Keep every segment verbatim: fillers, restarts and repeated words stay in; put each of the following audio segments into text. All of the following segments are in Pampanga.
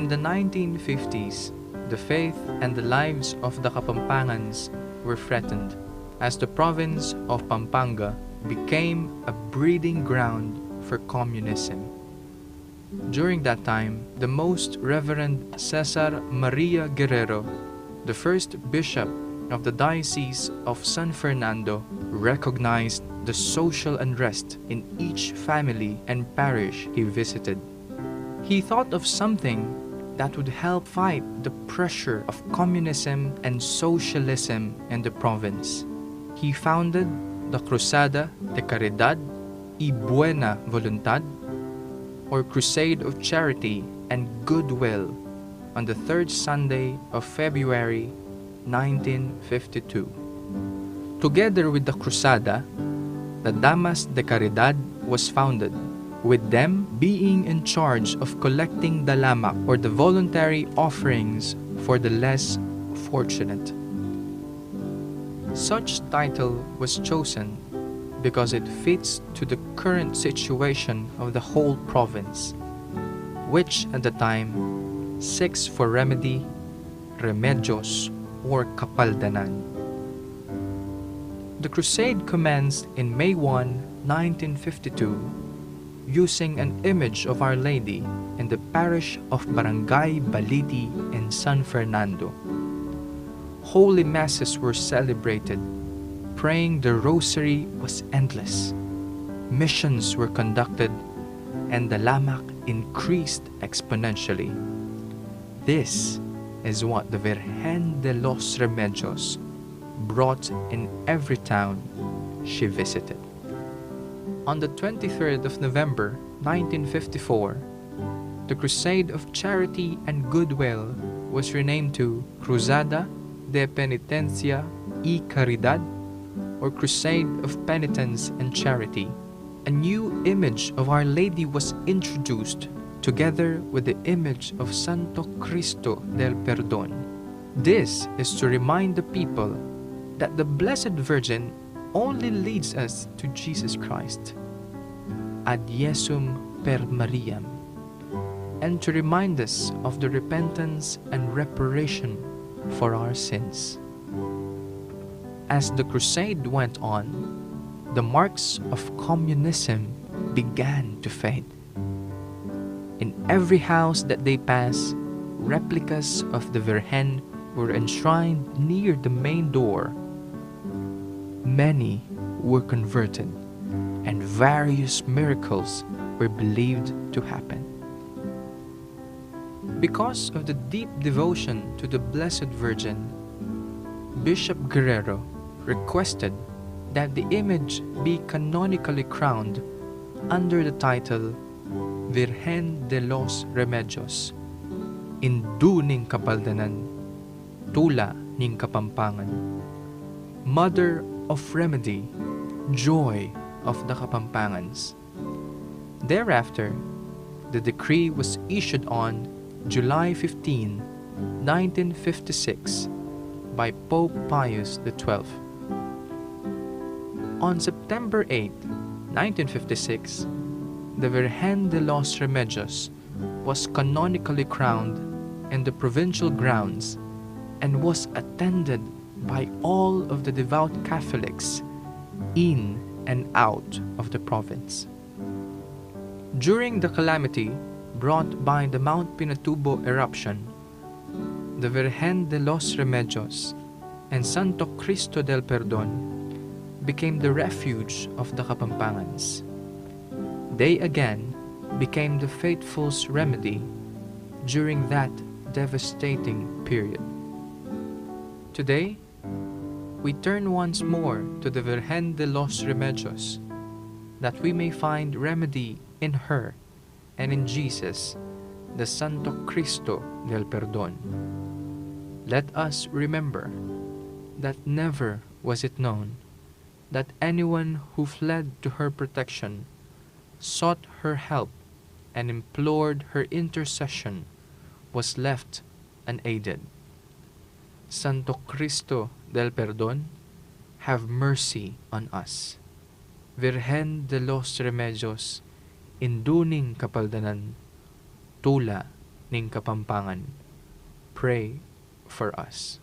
In the nineteen fifties, the faith and the lives of the Kapampangans were threatened as the province of Pampanga became a breeding ground for communism. During that time, the Most Reverend Cesar Maria Guerrero, the first bishop of the Diocese of San Fernando, recognized the social unrest in each family and parish he visited. He thought of something that would help fight the pressure of communism and socialism in the province. He founded the Cruzada de Caridad y Buena Voluntad, or Crusade of Charity and Goodwill, on the third Sunday of February nineteen fifty-two. Together with the Cruzada, the Damas de Caridad was founded, with them being in charge of collecting the lamak, or the voluntary offerings, for the less fortunate. Such title was chosen because it fits to the current situation of the whole province, which at the time seeks for remedy, remedios, or kapaldanan. The crusade commenced in May one, nineteen fifty-two, using an image of Our Lady in the parish of Barangay Baliti in San Fernando. Holy masses were celebrated. Praying the rosary was endless. Missions were conducted, and the lamak increased exponentially. This is what the Virgen de los Remedios brought in every town she visited. On the twenty-third of November nineteen fifty-four, the Crusade of Charity and Goodwill was renamed to Cruzada de Penitencia y Caridad, or Crusade of Penitence and Charity. A new image of Our Lady was introduced, together with the image of Santo Cristo del Perdon. This is to remind the people that the Blessed Virgin only leads us to Jesus Christ. Ad Jesum per Mariam, and to remind us of the repentance and reparation for our sins. As the crusade went on, the marks of communism began to fade. In every house that they passed, replicas of the Virgen were enshrined near the main door. Many were converted, and various miracles were believed to happen. Because of the deep devotion to the Blessed Virgin, Bishop Guerrero requested that the image be canonically crowned under the title Virgen de los Remedios, Indu ning Kapaldanan, Tula ning Kapampangan, Mother of Remedy, Joy of the Kapampangans. Thereafter, the decree was issued on July fifteenth, nineteen fifty-six, by Pope Pius the twelfth. On September eighth, nineteen fifty-six, the Virgen de los Remedios was canonically crowned in the provincial grounds and was attended by all of the devout Catholics in and out of the province. During the calamity brought by the Mount Pinatubo eruption, the Virgen de los Remedios and Santo Cristo del Perdon became the refuge of the Kapampangans. They again became the faithful's remedy during that devastating period. Today, we turn once more to the Virgen de los Remedios, that we may find remedy in her and in Jesus, the Santo Cristo del Perdon. Let us remember that never was it known that anyone who fled to her protection, sought her help, and implored her intercession was left unaided. Santo Cristo del Perdon, have mercy on us. Virgen de los Remedios, Indu ning Kapaldanan, Tula ning Kapampangan. Pray for us.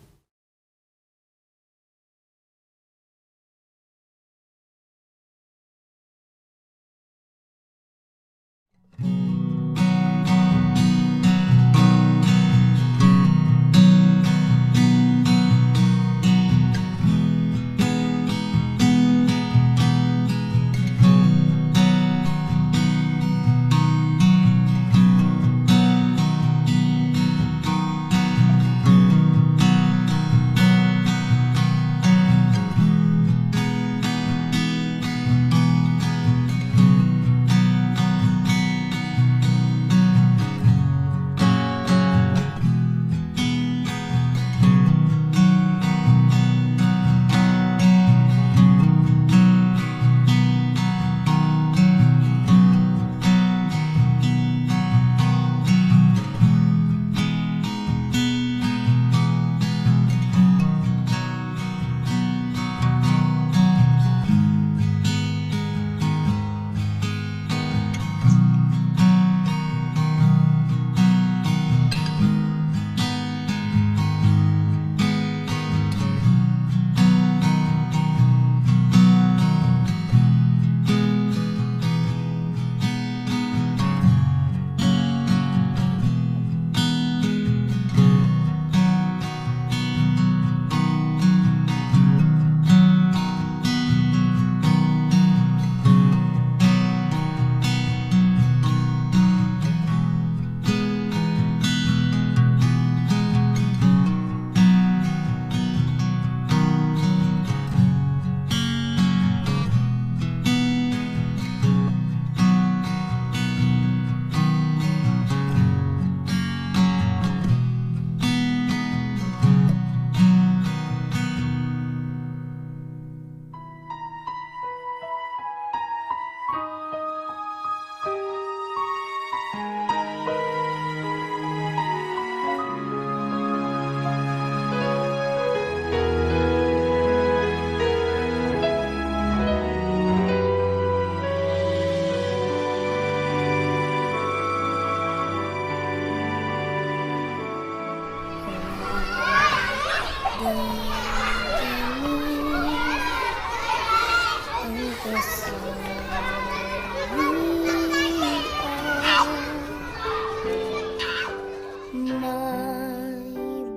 May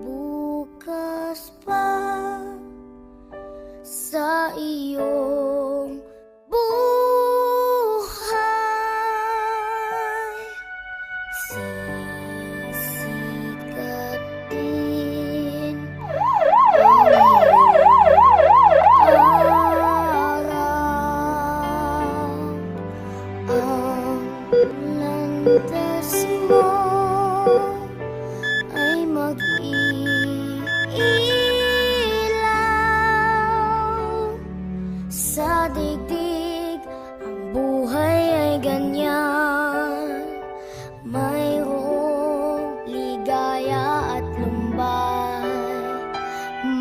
bukas pa sa iyong buhay. Sisikat din ang iyong araw. Ang landas mo ay mag-iilaw sa digdig. Ang buhay ay ganyan, mayroong ligaya at lumbay.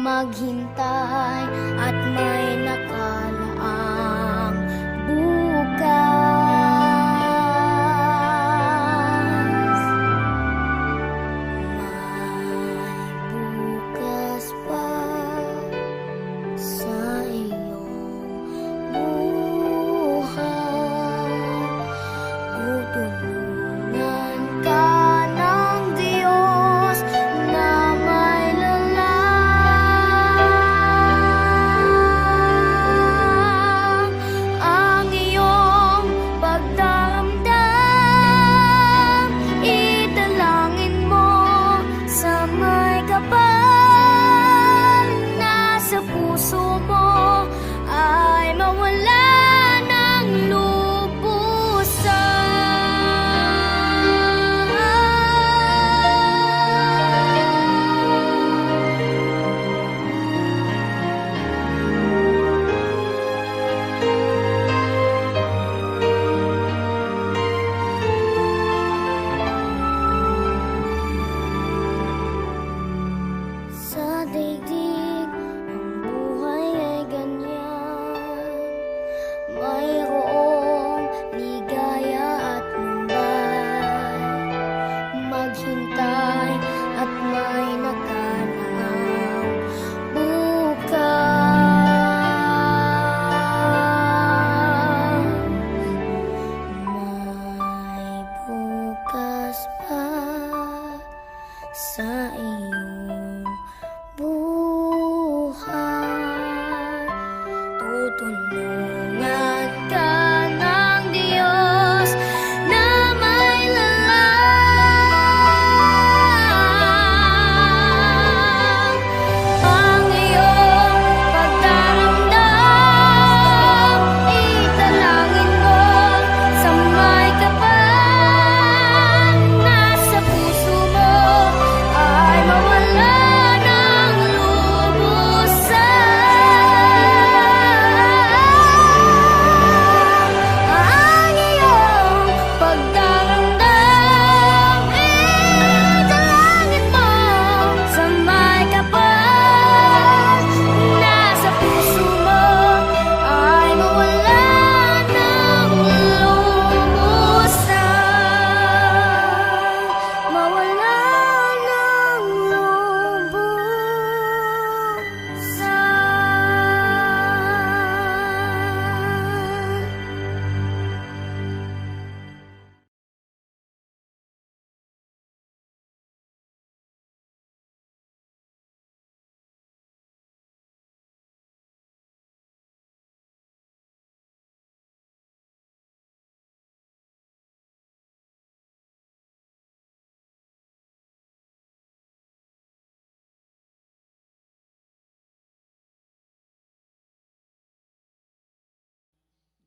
Maghintay at may nakalaang bukas.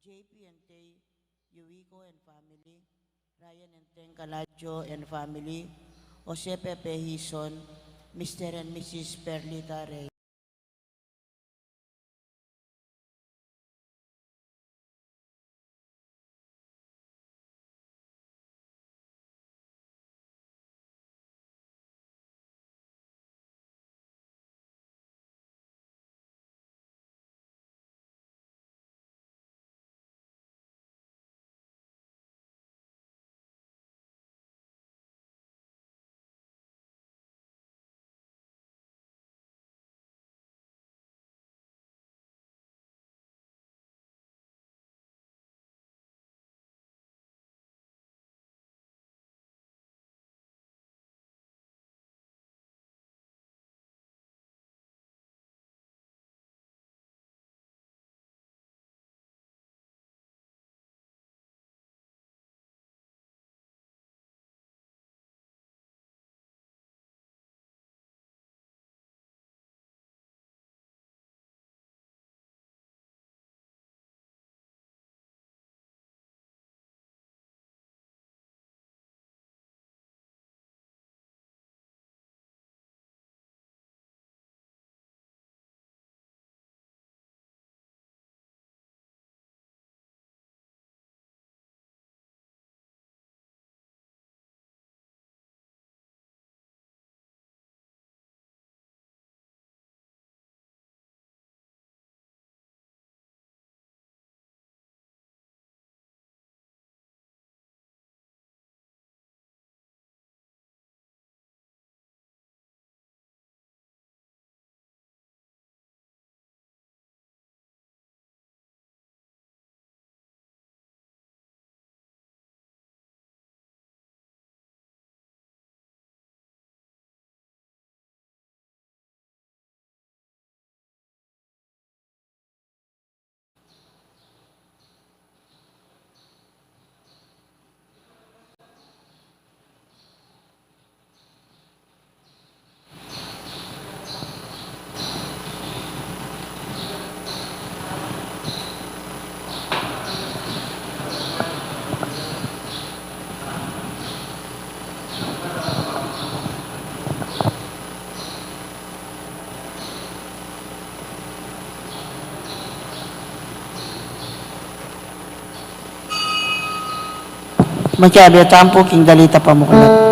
J P and Tay Yuico and family, Ryan and Teng Caladio and family, Jose Pepe Hison, Mister and Missus Perlita Reyes. Makiabe tamu pu king dalita pamuklat.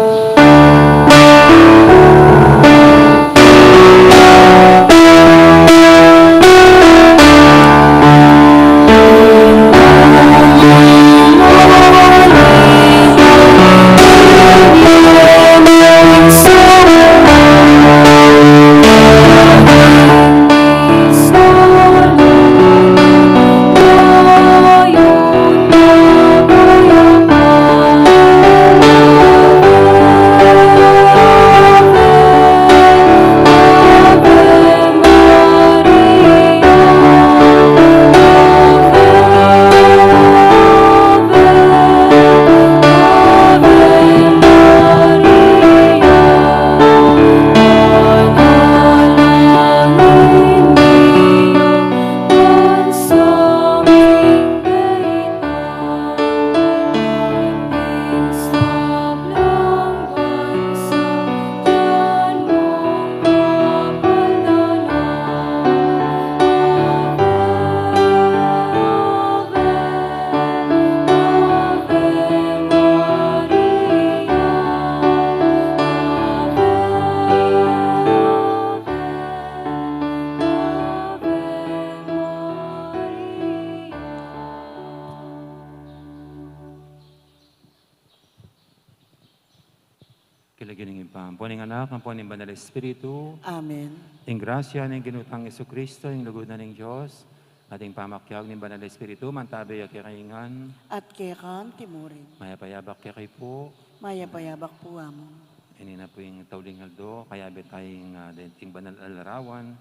King lagyu ning Ibpa, ampo ning Anak, ampo ning Banal Espiritu. Amen. Ing grasya ning Ginu tang Jesucristo, ing lugud na ning Dios, at ing pamakiabe ning Banal Espiritu, mantabe ya kekayu ngan. At keka naman murin. Mayap a abak kekayu pu. Mayap a abak pu, Among. Ini na pu ing tauling aldo, kayabe taya king, ah, dating banal a larawan,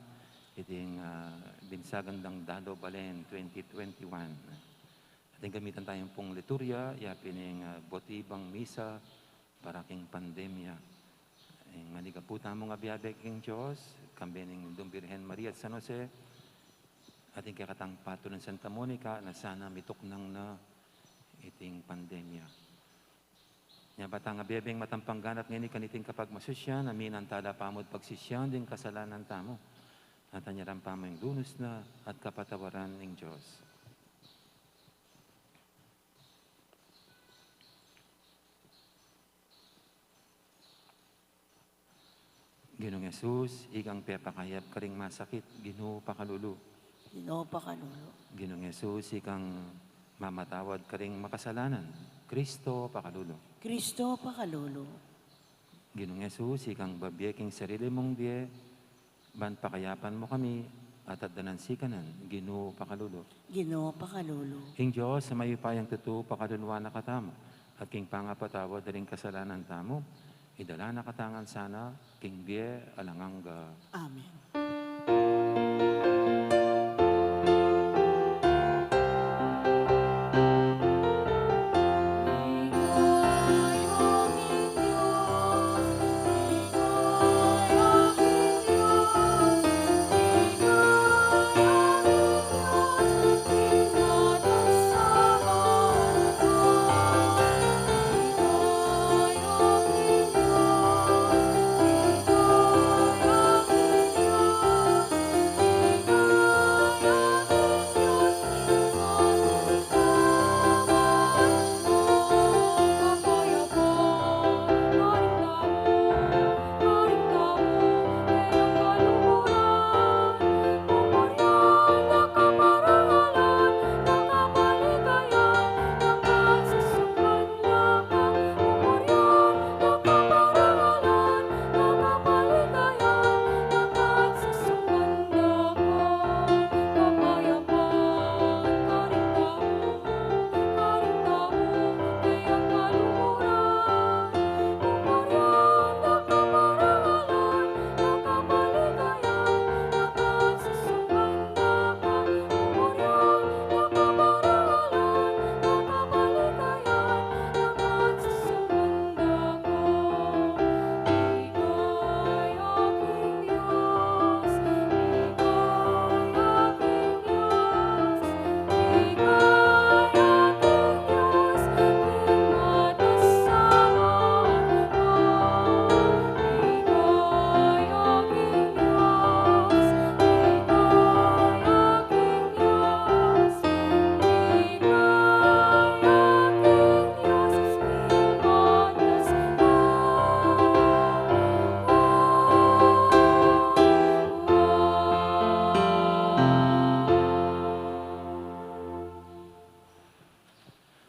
iting, ah, binsagan dang Dalo Balen twenty twenty-one. Atin gamitan taya pung liturhiya, ya pin ing, ah, boti bang misa, para king pandemya. Ing manigapu tamung abiabe king Dios, kambe ning Indu Birhen Maria at San Jose, Ating kekatang patulunan Santa Monica na sana mituknang na iting pandemya. Nya ba tang abebeng matampang ganap ngeni kaniting kapagmasusyan, a minantala pa mu't pagsisian ding kasalanan tamu, at anyaran pa mu ing lunus na at kapatawaran ning Dios. Ginung Jesus, ikang pepakayap karing masakit, Ginu pakalulu. Ginu pakalulu. Ginung Jesus, ikang mamatawad karing makasalanan, Kristo pakalulu. Kristo pakalulu. Ginung Jesus, ikang babie king sarili mung bie, ban pakayapan mu kami, at addanan sikanan, Ginu pakalulu. Ginu pakalulu. Ing Dios a mayupayang tutu pakaluluan na katamu, at king pangapatawad da ring kasalanan tamu, idala na katamu ngan sana king bie alang angga. Amen.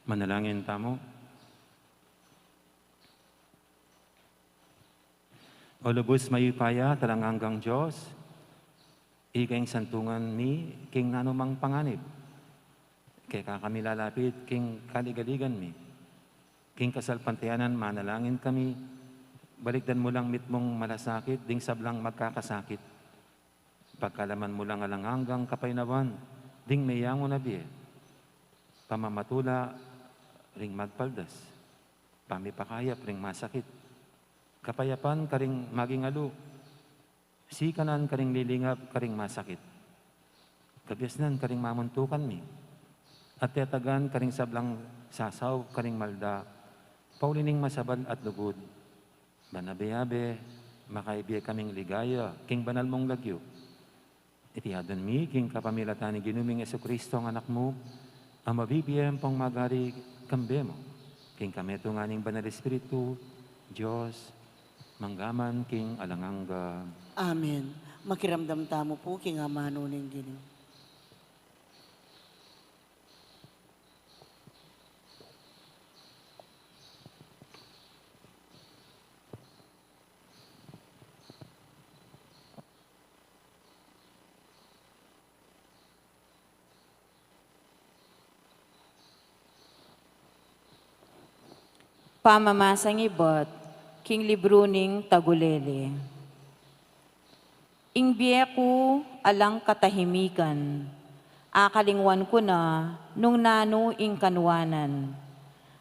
Manalangin tamu. O lubus mayupaya at alang anggang Dios, ika ing santungan mi king nanumang panganib. Keka kami lalapit king kaligaligan mi. King kasalpantayanan manalangin kami, balikdan mu lang mitmung malasakit ding sablang magkakasakit. Pagkalaman mu lang alang anggang kapaynawan ding meyangu na bie. Pamamatula ring magpaldas, pamipakayap ring masakit, kapayapan karing magingalu, sikanan karing lilingap karing masakit, kabiasnan karing mamuntukan mi, at tetagan karing sablang sasaup karing malda, pauli ning masabal at lugud. Ban abe-abe, makaibie kaming ligaya king banal mung lagyu. Iti adwan mi king kapamilatan ning Ginu ming Jesucristo, a Anak mu, a mabibie ampong magari kambe mu, king kametungan ning Banal Espiritu, Dios, mangga man king alang angga. Amen. Makiramdam tamu pu king amanu ning Ginu. Pamamasang ibat king libru ning Tagulele. Ing bie ku alang katahimikan, akalingwan ku na nung nanu ing kanuanan,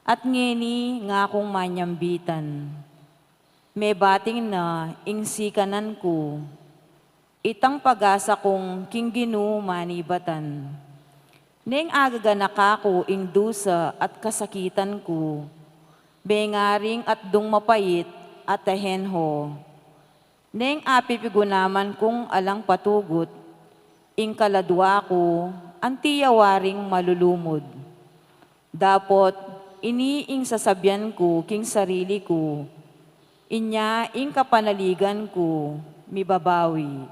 at ngeni ngakung manyambitan. Mebating na ing sikanan ku, Itang pag-asa kung king Ginu manibatan. Neng agaganaka ku ing dusa at kasakitan ku, mengaring at dung mapait at ahenho. Neng apipigunaman kung alang patugut, ing kaladwa ku, anti ya waring malulumud. Dapot, ini ing sasabian ku king sarili ku, inya ing kapanaligan ku, mibabawi.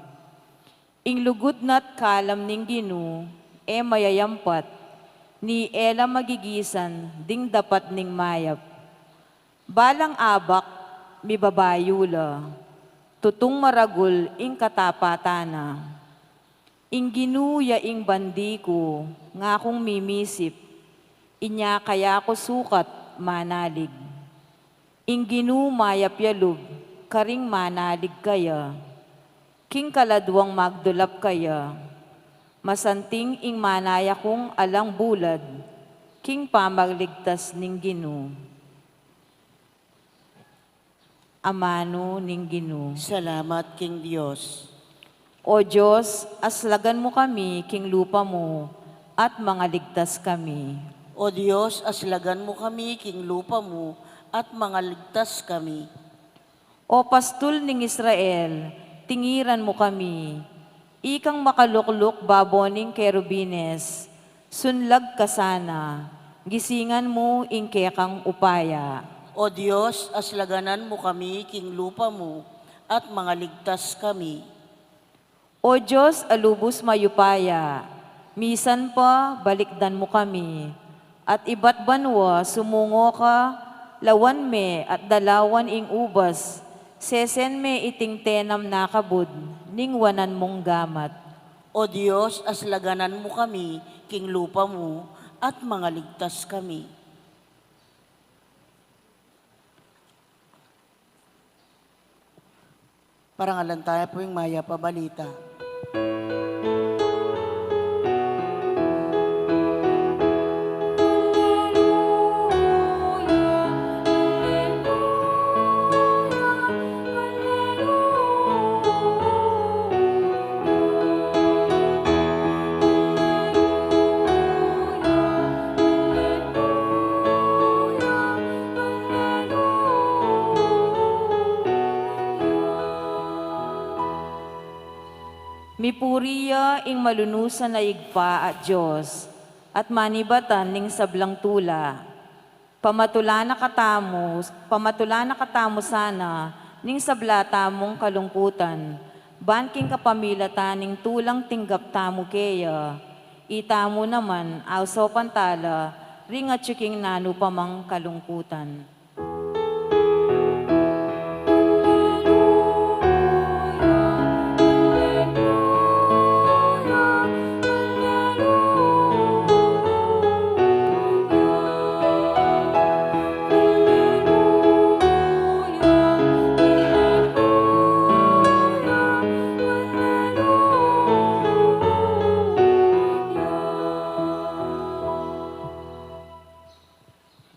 Ing lugud na't kalam ning Ginu, e mayayampat, ni e la magigisan ding dapat ning mayap. Balang abak, mibabayu la, tutung maragul ing katapatan na. Ing Ginu ya ing bandi ku, ngakung mimisip, inya kaya ku sukat manalig. Ing Ginu mayap ya lub karing manalig kaya. King kaladwang magdulap kaya, masanting ing manaya kung alang bulad, king pamagligtas ning Ginu. Amanu ning Ginu. Salamat king Dios. O Dios, aslagan mu kami king lupa mu, at mangaligtas kami. O Dios, aslagan mu kami king lupa mu, at mangaligtas kami. O pastul ning Israel, tingiran mu kami. Ikang makalukluk babo ning kerubines, sunlag ka sana, gisingan mu ing kekang upaya. O Dios, aslaganan mu kami king lupa mu, at mangaligtas kami. O Dios a lubus mayupaya, misan pa balikdan mu kami, at ibat banua sumungo ka, lawan me at dalawan ing ubas, sesen me iting tenam na kabud ning wanan mung gamat. O Dios, aslaganan mu kami king lupa mu, at mangaligtas kami. Parangalan taya pu ing mayap a balita. Mipuri ya ing malunusan a Ibpa at Dios, at manibatan ning sablang tula. Pamatula na katamu, pamatula na katamu sana ning sabla tamung kalungkutan, ban king kapamilatan ning tulang tinggap tamu keya, itamu naman, ausopan tala, ring atyu king nanu pa mang kalungkutan.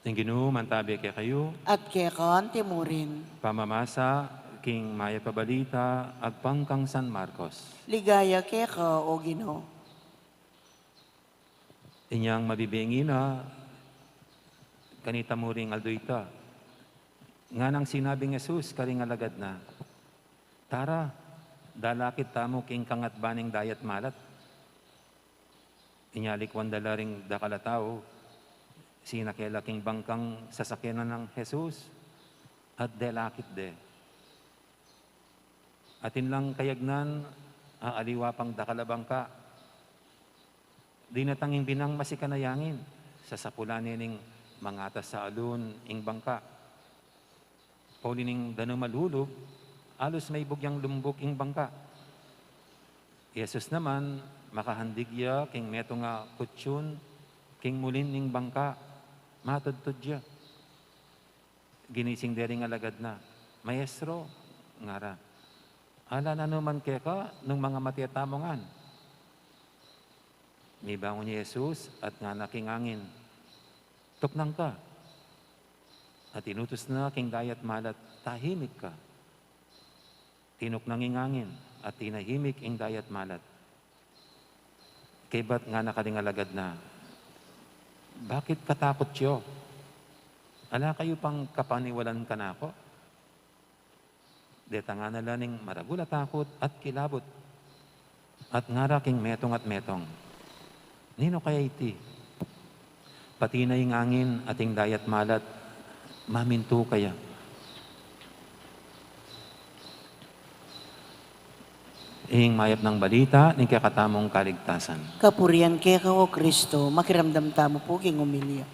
Ing Ginu mantabi kekayu. At keka antimurin. Pamamasa king mayap a balita agpang kang San Marcos. Ligaya keka, O Ginu. Inyang mabibingi na, kanita mu ring aldo ita. Nganang sinabi ning Jesus karing alagad na, "Tara, dalakit tamu king kangatba ning dayat malat." Inya likwan da la ring dakal a tau, sinake la king bangkang sasakyan nang Jesus, at delakit de. Atin lang kayagnan, aaliwa pang dakal a bangka. Dinatang ing binang masikan a yangin, sasapulan ne ning mangatas a alun ing bangka. Pauli ning danum a lulub, alus maibug yang lumbuk ing bangka. I Jesus naman, makahandig ya king metung a kutyun king mulin ning bangka, matudtud ya. Ginising de ring alagad na, "Maestro," ngara, "ala nanu man keka nung mangamate tamu ngan?" Mibangun i Jesus at ngana king angin, "Tuknang ka." At inutus na king dayat malat, "Tahimik ka." Tinuknang ing angin, At tinahimik ing dayat malat. Kaybat ngana karing alagad na, "Bakit katakut yu? Ala kayu pang kapaniwalan kanaku?" Detang ngana la ning maragul a takut at kilabut, at ngara king metung at metung, "Ninu kaya iti? Pati na ing angin at ing dayat malat mamintu kaya." Ing mayap nang balita ning kekatamung kaligtasan. Kapurian keka, O Kristo. Makiramdam tamu pu king omilya.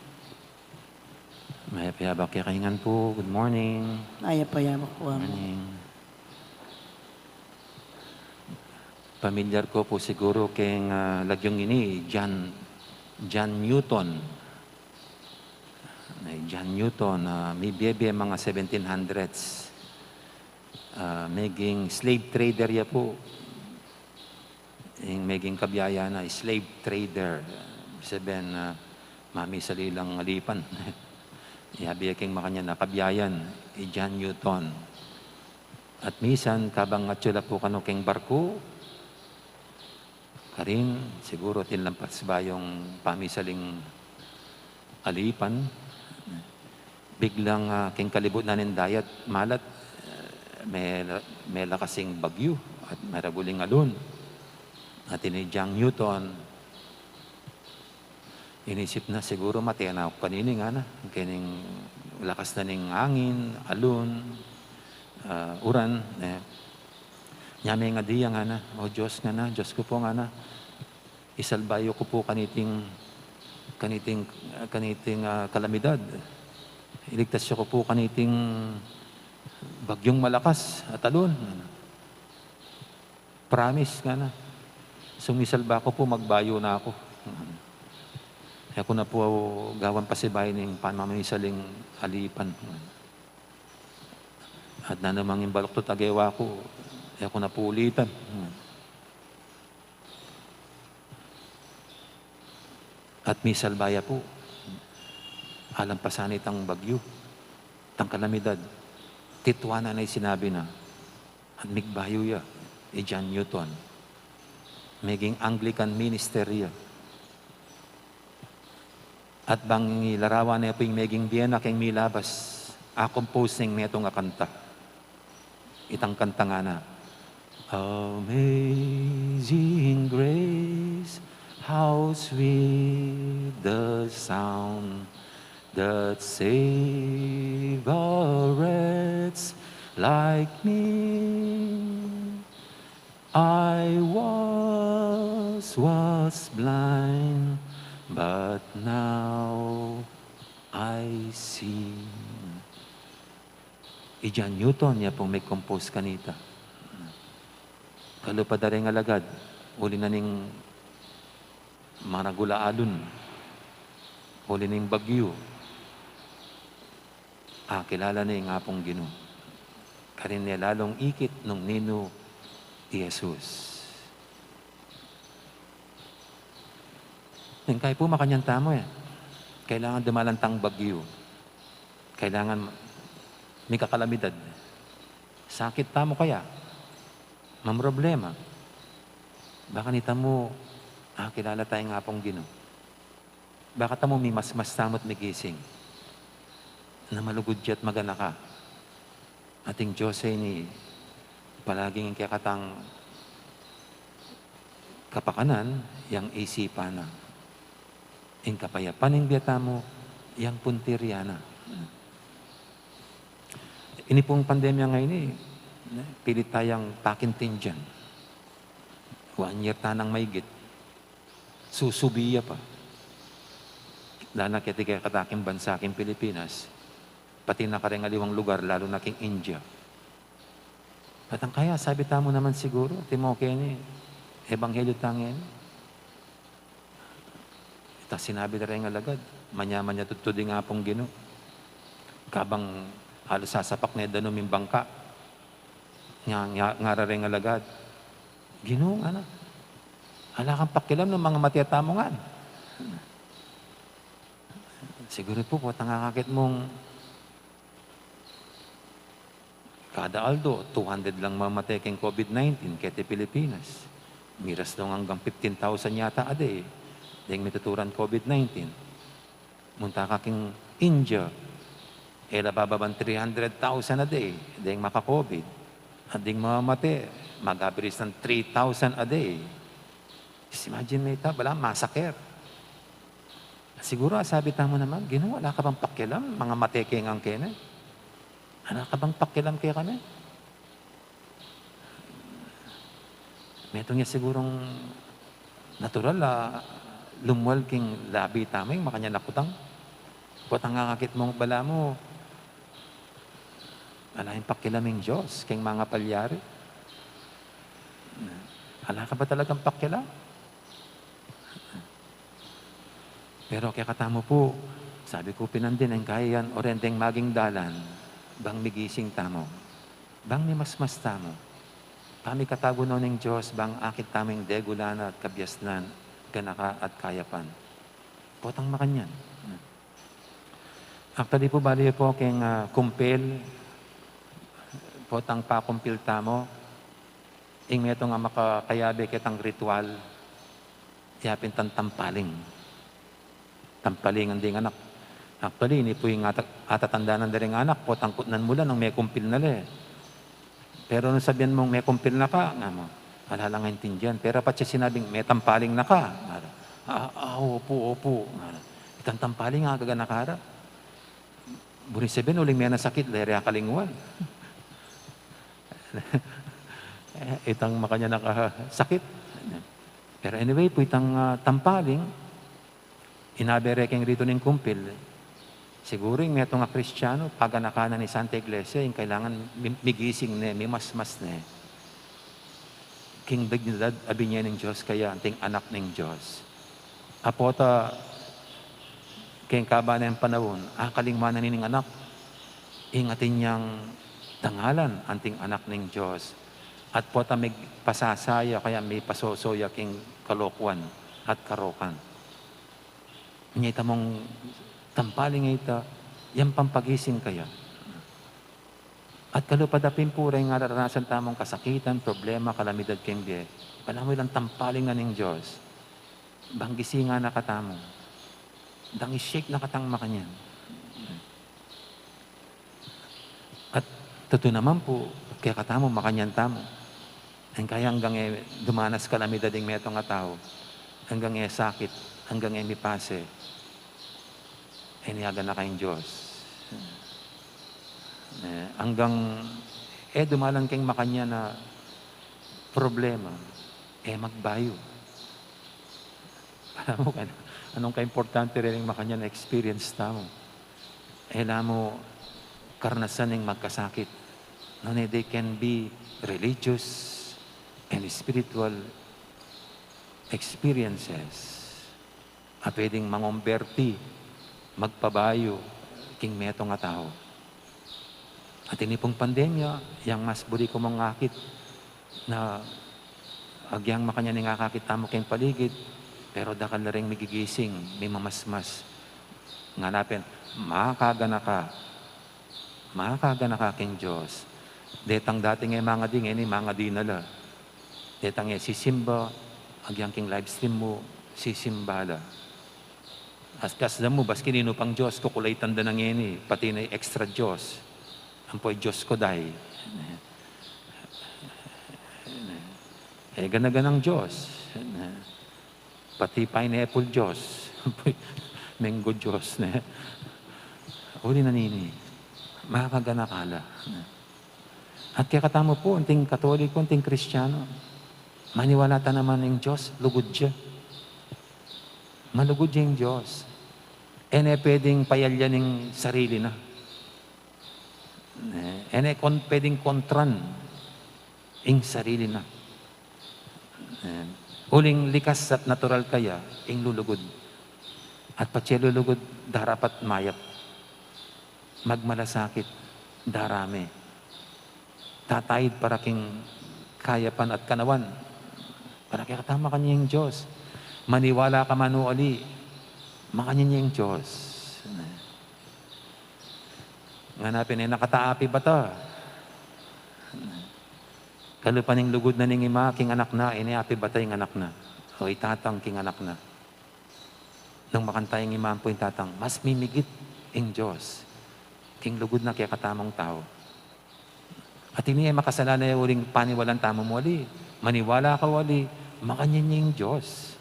Mayap a abak keka ngan pu. Good morning. Mayap a abak pu, Among. Morning. Pamilyar ko pu siguru keng, ah, lagyung ini, John, John Newton. Ay, John Newton, ah, mibie-bie mga seventeen hundreds. Ah, meging slave trader ya pu. Ing meging kabiayan na, slave trader. Sabian, ah, mamisali lang alipan. Yabe ya king makanyan a kabiayan, i John Newton. At misan, kabang atyu la pu kanu keng barku, karin, siguru atin lang pasibayung pamisaling alipan, biglang, ah, keng kalibut na ning dayat malat, ah, mela-, melakas ing bagyu at maragul ing alon. At ini i John Newton, inisip na, "Siguru mate na ku kanini," ngana, "kening lakas na ning angin, alon, ah, uran, e." Nya mengadi ya, ngana, "O Dios," ngana, "Dios ku pu," ngana, "isalba yu ku pu kaniting, kaniting, kaniting, ah, kalamidad. Iligtas yu ku pu kaniting bagyung malakas at alon." "Promise," ngana. "Sumisalba ku pu, magbayu na ku. E ku na pu gawan pasibayu ning pamamisaling alipan." At nanu mang ing baluktot a gewa ku, e ku na pu ulitan. At misalba ya pu. Alampasan itang bagyu, itang kalamidad. Titwanan na ing sinabi na. At migbayu ya, i John Newton. Meging Anglican minister ya. At bang ilarawan ne pu ing meging bie na keng milabas, a-compose ne ing metung a kanta. Itang kanta ngana, "Amazing grace, how sweet the sound that saved a wretch like me. I was, was blind, but now I see." I John Newton ya pung mig-compose kanita. Kalupa da reng alagad, uli na ning maragul a alon, uli ning bagyu, akilala ne ing Apung Ginu. Karin ne lalung ikit nung ninu i Jesus. Ing kai pu makanyan tamu e. Kailangan dumalan tang bagyu. Kailangan mikakalamidad. Sakit tamu kaya, mamroblema. Baka nita mu, akilala taya ing Apung Ginu. Baka tamu mimasmas tamu't migising na malugud ya at maganaka. Ating Dios e ini palaging kekatang kapakanan, yang isipan na. Ing kapayapan ning bie tamu, yang puntirya na. Ini pung pandemya ngeni, ne, pilit tayang pakintindian. One year ta nang maigit. Susubi ya pa. Lalo na keti kekataking bansa king Pilipinas, pati na kareng aliwang lugar, lalo na king India. At ang kaya, sabi tamu naman siguru, timo keni, ebanghelyo ta ngeni. Ita sinabi da reng alagad, manyamanya tudtud ing Apung Ginu. Kabang halos sasapak ne danum ing bangka, nga, nga, ngara reng alagad, "Ginu," ngana, "ala kang pakialam nung mangamate tamu ngan?" Siguru pu, potang akakit mung Kada aldo, two hundred lang mamate keng COVID nineteen keti Pilipinas. Miras dong anggang fifteen thousand yata a day deng mituturan COVID nineteen. Munta ka keng India, e la bababan three hundred thousand a day deng maka-COVID. At ding mamate, mag-average ng three thousand a day. Just imagine me ita, bala masaker. Siguru asabi tamu naman, "Ginu, ala ka bang pakialam? Mangamate keng angkeni. Ala ka bang pakialam kekami?" Metung ya sigurung natural a lumwal king labi tamu ing makanyan a kutang. Potang akakit mung balamu, ala yang pakialam ing Dios keng mangapalyari. Ala ka ba talagang pakialam? Pero kekatamu pu, sabi ku pin, ing kaya yan o rin deng maging dalan bang migising tamu, bang mimasmas tamu. Pamikatagun no ning Dios bang akit tamu ing degulan at kabiasnan, ganaka at kayapan. Potang makanyan. Actually pu, bali pu keng, ah, kumpil, potang pakumpil tamu, ing metung a makakayabe ketang ritual, ya pin itang tampaling. Tampalingan ding anak. Actually, ini pu ing ata-, atatandanan da ring anak, potang kutnan mu la nung mekumpil na le. Pero nung sabian mung mekumpil na ka, ngana mu, ala lang aintindian. Pero patse sinabing metampaling na ka, ngana. Ah, ah, opu, opu, ngana. Itang tampaling, agaganaka ra. Buri sabian, uling menasakit, le re akalingwan. Eh, itang makanyan a kasakit. Pero anyway pu, itang, ah, tampaling, inabe re keng ritu ning kumpil. Siguru ing metung a Kristianu, paganaka na ning Santa Iglesia, ing kailangan mi-, migising ne, mimasmas ne king dignidad a binie ning Dios kaya, anting anak ning Dios. A pota keng kaba neng panaun, akalingwan na ne ning anak ing atin yang dangalan, anting anak ning Dios. At pota migpasasa ya, kaya mipasoso ya king kalokuan at karokan. Nya ita mung tampaling a ita, yang pampagising kaya. At kalupa da pin pu reng araranasan tamung kasakitan, problema, kalamidad keng bie, balamu ilang tampaling na ning Dios. Bang gisingan na katamu. Bang i-shake na katang makanyan. At tutu naman pu, kekatamu, makanyan tamu. Ing kaya anggang e dumanas kalamidad ing metung a tau, anggang e sakit, anggang e mipase, e ne aganaka ing Dios. E, anggang e dumalan keng makanyan a problema, e magbayu. Alam mu, kan-, anung kaimportante reng makanyan a experience tamu? E la mu karanasan ing magkasakit. Nune, they can be religious and spiritual experiences a pwedeng mangomberti, magpabayu king metung a tau. At ini pung pandemya, yang mas buri ku mung akit na agyang makanyan ing akakit tamu keng paligid, pero dakal la ring migigising, mimamasmas. Ngana pin, makaganaka, makaganaka keng Dios. Detang dating e mangadi, ngeni mangadi na la. Detang e sisimba, agyang king live stream mu, sisimba la. At kasda mu, baskin inu pang Dios, kukulaitan da na ngeni, pati na extra Dios. Ampo i Dios ku dai. E gana-ganang Dios. Pati pineapple Dios. Mango Dios, ne? Uli na nini. Makaganaka la. At kekatamu pu, anting Katoliko, anting Kristiano, maniwala ta naman ing Dios, lugud ya. Malugud ya ing Dios. E ne pwedeng payalyan ing sarili na. E, e ne kon-, pwedeng kontran ing sarili na. E, uling likas at natural kaya ing lulugud. At patse lulugud, darapat mayap. Magmalasakit, darame. Tataid para king kayapan at kanawan. Para kekatamu, makanyan ing Dios. Maniwala ka man o ali, makanyan ing Dios. Ngana pin, e na kata apibata. Kalupa ning lugud na ning ima king anak na, ini api bata ing anak na. O itatang king anak na. Nung makanta ing ima ampo ing tatang, mas mimigit ing Dios king lugud na kekatamung tau. At ini e makasalalay uling paniwalan tamu mu ali, maniwala ka ali, makanyan ya ing Dios.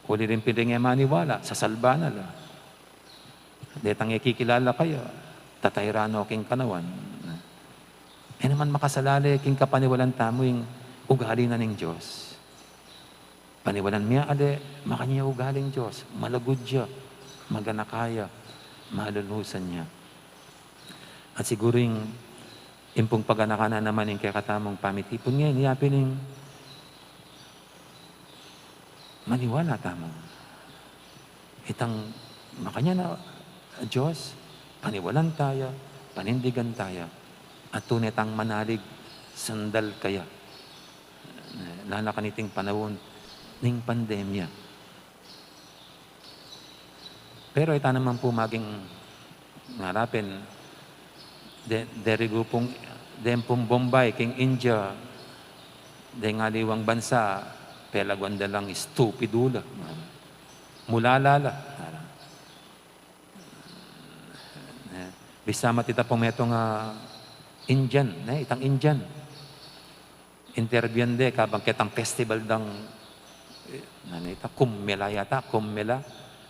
Uli rin piling e maniwala, sasalba na la. Detang e kikilala kaya, tatayran no king kanawan. E naman makasalalay king kapaniwalan tamu ing ugali na ning Dios. Paniwalan mi ya ali, makanyan ya ugaling Dios, malugud ya, maganaka ya, malulusan ya. At siguru ing, ing pung paganaka na naman ing kekatamung pamitipun ngeni, ya pin ing maniwala tamu. Itang makanyan a Dios, paniwalan ta ya, panindigan ta ya, at tune tang manalig sandal kaya. Lala kaniting panaun ning pandemya. Pero ita naman pu maging ngara pin, de, derigu pung, deng pung Bombay king India, deng aliwang bansa, pelaguan da lang estupidu la. Mulala la. Bisa matit a pung metung a Indian, ne, itang Indian. Interviewan de, kabang ketang festival dang, eh, nanu ita, Kumbh Mela yata, Kumbh Mela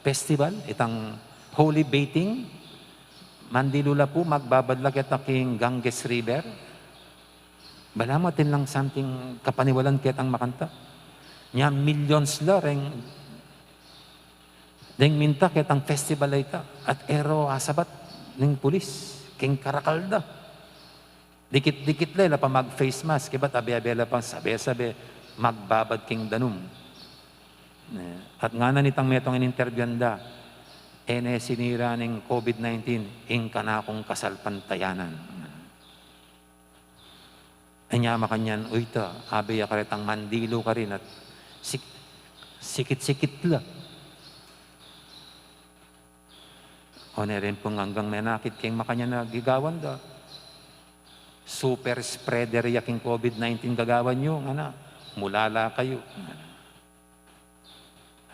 Festival, itang holy bathing, mandilu la pu, magbabad la keta king Ganges River. Balamu atin lang something kapaniwalan ketang makanta. Nya millions la reng, deng minta ketang festival a ita, at e ra asabat ning pulis, king karakal da. Dikit-dikit la, e la pa mag-face mask, kebat abe-abe la pang sabe-sabe, magbabad king danum. Ne, at ngana nitang metung a ininterbyuan da, e ne sinira ning COVID nineteen ing kanakung kasalpantayanan. Anya makanyan, uy ta, abe ya karetang mandilu karin at sik-, sikit-sikit la. O ne rin pung anggang menakit king makanyan a gagawan da. Super spreader ya king COVID nineteen gagawan yu, ngana, mulala kayu, ngana.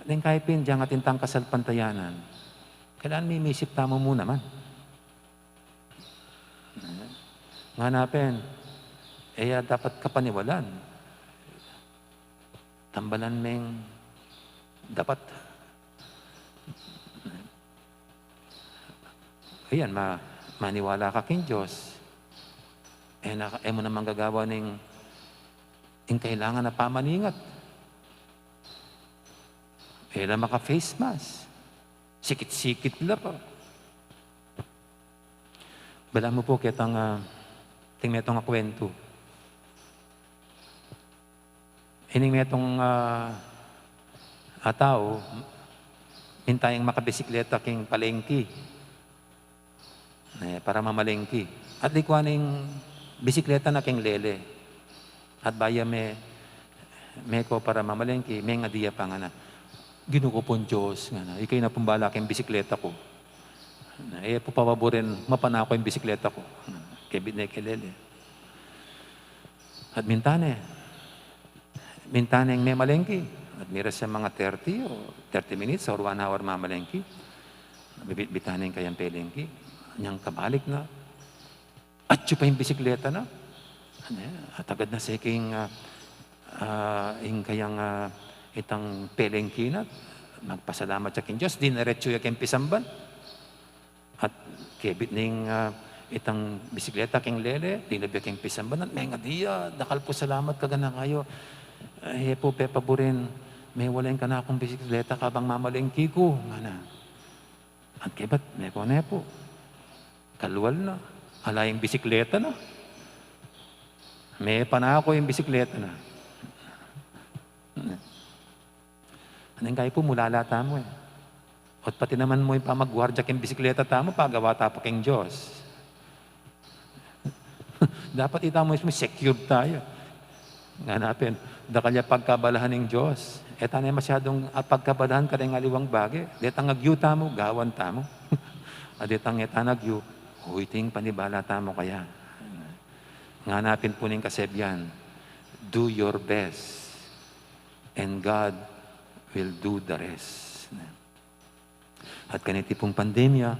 Deng kayi pin, deng atin tang kasalpantayanan, kailangan mimisip tamu mu naman. Ngana pin, e ya dapat kapaniwalan. Tambalan meng dapat. Ayan, ma-, maniwala ka king Dios. E na, e mu naman gagawan ing, ing kailangan a pamaningat. E la maka-face mask. Sikit-sikit la pa. Balamu pu ketang, ah, ting metung a kwentu. Ining metung, ah, a tau, minta yang makabisikleta king palengki. E, para mamalengki. At likuan ing bisikleta na king lele. At bayu me, meko para mamalengki, mengadi ya pa, ngana, Ginu ku pung Dios, ngana, ika na pung bala king bisikleta ku. Na, e pu papaburin, mapanako ing bisikleta ku. Kebit ne king lele. At minta ne. Minta neng memalengki. At miras ya mga thirty o thirty minutes or one hour mamalengki. Bibit-bitan ne ing kayang pelengki. Nyang kabalik na, atyu pa ing bisikleta na. Ane, atagad na sa king, ah, ah, ing kayang, ah, itang pelengki na. Magpasalamat ya king Dios, diniretsu ya king pisamban. At kebit ning, ah, itang bisikleta king lele, linub ya king pisamban, at mengadi ya, dakal pung salamat kaganaka yu. E pu pepaburin, mewala ing kanakung bisikleta kabang mamalengki ku, ngana. At kebat, meko ne pu. Kalwal na, ala ing bisikleta na. Mepanako ing bisikleta na. Ane, kayi pu mulala tamu e. At pati naman mu ing pamagwardiya king bisikleta tamu, pagawa ta pa king Dios. Dapat ita mu mismu, secured tayu. Ngana pin, dakal ya pagkabalahan ning Dios. E ta ne masyadung, ah, pagkabalahan kareng aliwang bage. Detang agyu tamu, gawan tamu. A detang e ta ne agyu, o, iti ing panibala tamu kaya. Ngana pin pu ning kasebian, "Do your best, and God will do the rest." At kaniti pung pandemya,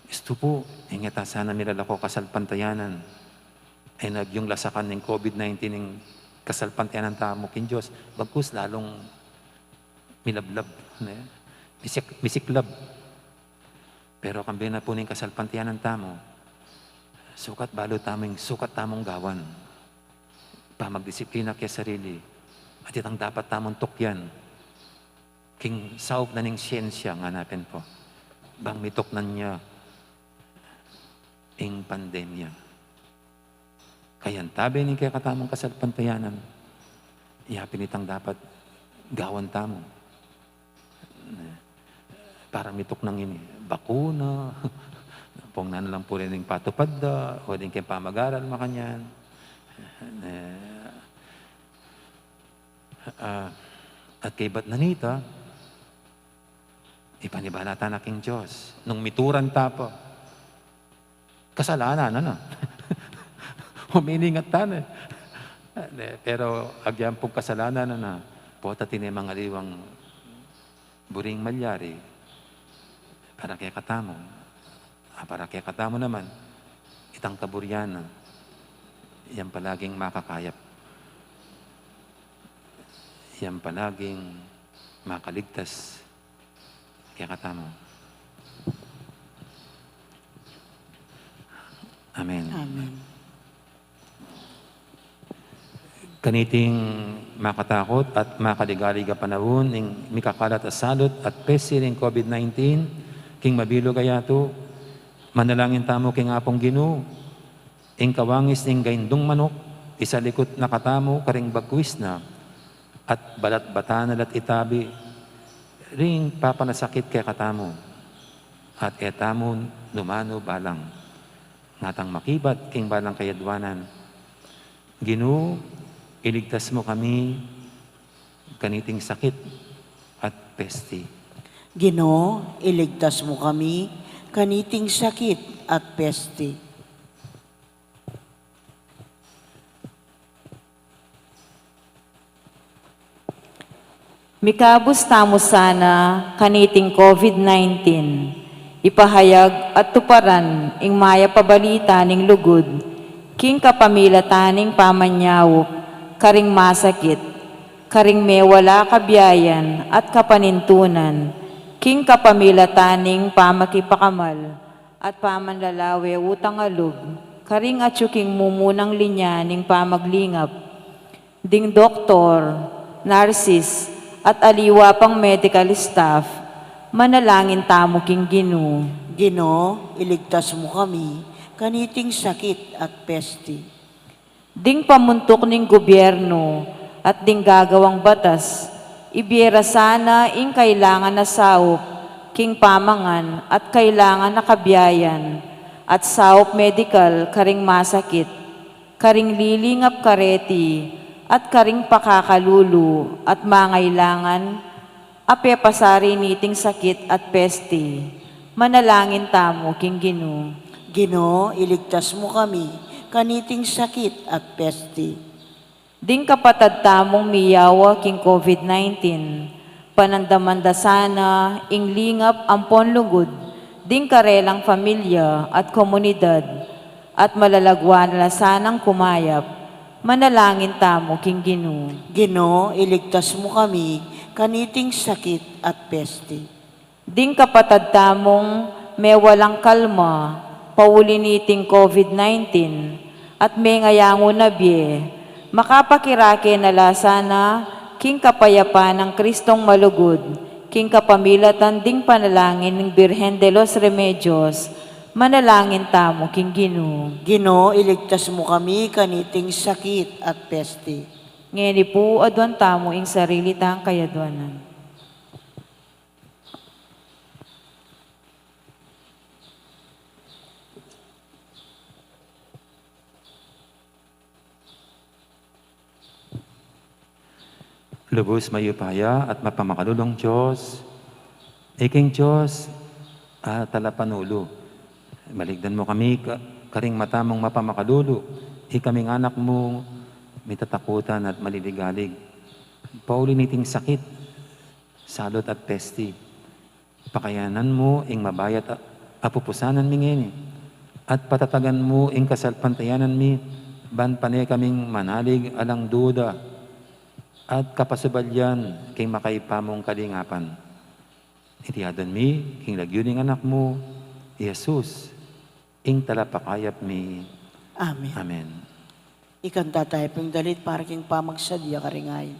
istu pu, ing e ta sana milalako kasalpantayanan, e na agyung lasakan ning COVID nineteen ing kasalpantayanan tamu king Dios, bagkus lalung milablab, ne? Misik-, misiklab. Pero kambe na pu ning kasalpantayanan tamu, sukat balu tamu ing sukat tamung gawan. Pamagdisiplina keng sarili, at itang dapat tamung tukyan king saup na ning siyensya, ngana pin pu, bang mituknang ya ing pandemya. Kayantabe ning kekatamung kasalpantayanan, ya pin itang dapat gawan tamu. Para mituknang ini, bakuna, pungnan lang pu rin ing patupad da, o ding keng pamag-aral makanyan. Eh, ah, at kaybat na nita, ipanibala ta na king Dios. Nung mituran ta pa, kasalanan na na. Uminingat ta na. Ne, pero agyang pung kasalanan na na, pota tine mangaliwang buring malyari para kekatamu. Ah, para kekatamu naman, itang kaburian na, yang palaging makakayap, yang palaging makaligtas kekatamu. Amen. Amen. Kaniting makatakut at makaligalig a panaun ning mikakalat a salut at peste ning COVID nineteen, king mabilug a yatu, manalangin tamu king Apung Ginu, ing kawangis ning gaindung manuk, isalikut na katamu karing bagwis na, at balatbatan na la't itabi ring papanasakit kekatamu, at e tamu numanu balang. Ngatang makibat king balang kayadwanan, Ginu, iligtas mu kami kaniting sakit at peste. Ginu, iligtas mu kami kaniting sakit at peste. Mikabus tamu sana kaniting COVID nineteen, ipahayag at tuparan ing mayap a balita ning lugud, king kapamilatan ning pamanyaup karing masakit, karing mewala kabiayan at kapanintunan, king kapamilatan ning pamakipakamal at pamanlalawe utang a lub, karing atyu king mumunang linya ning pamaglingap, ding doktor, nurses, at aliwa pang medical staff, manalangin tamu king Ginu. Ginu, iligtas mu kami kaniting sakit at peste. Ding pamuntuk ning gubyernu at ding gagawang batas, ibie ra sana ing kailangan a saup king pamangan at kailangan a kabiayan at saup medikal karing masakit, karing lilingap kareti at karing pakakalulu at mangailangan a pepasari niting sakit at peste. Manalangin tamu king Ginu. Ginu, iligtas mu kami kaniting sakit at peste. Ding kapatad tamung miyawa king COVID nineteen, panandaman da sana ing lingap ampon lugud ding karelang familia at komunidad, at malalagwa na la sanang kumayap. Manalangin tamu king Ginu. Ginu, iligtas mu kami kaniting sakit at peste. Ding kapatad tamung mewalang kalma pauli niting COVID nineteen at mengayangu na bie, makapakirake na la sana king kapayapan nang Kristong malugud, king kapamilatan ding panalangin ning Birhen de los Remedios. Manalangin tamu king Ginu. Ginu, iligtas mu kami kaniting sakit at peste. Ngeni pu, aduan tamu ing sarili tang kayadwanan. Lubus mayupaya at mapamakalulung Dios, iking Dios a talapanulu, maligdan mu kami ka-, karing mata mung mapamakalulu, Ikaming anak mu, mitatakutan at maliligalig pauli niting sakit, salot at pesti. Pakayanan mu ing mabayat a, apupusanan mi ngeni, at patatagan mu ing kasalpantayanan mi, ban pane kaming manalig alang duda at kapasubalian king makaibpa mung kalingapan. Iti adwan mi king lagyu ning anak mu, i Jesus, ing talapakayap mi. Amen. Amen. Ikanta tayu pung dalit para king pamagsadya karing ayin.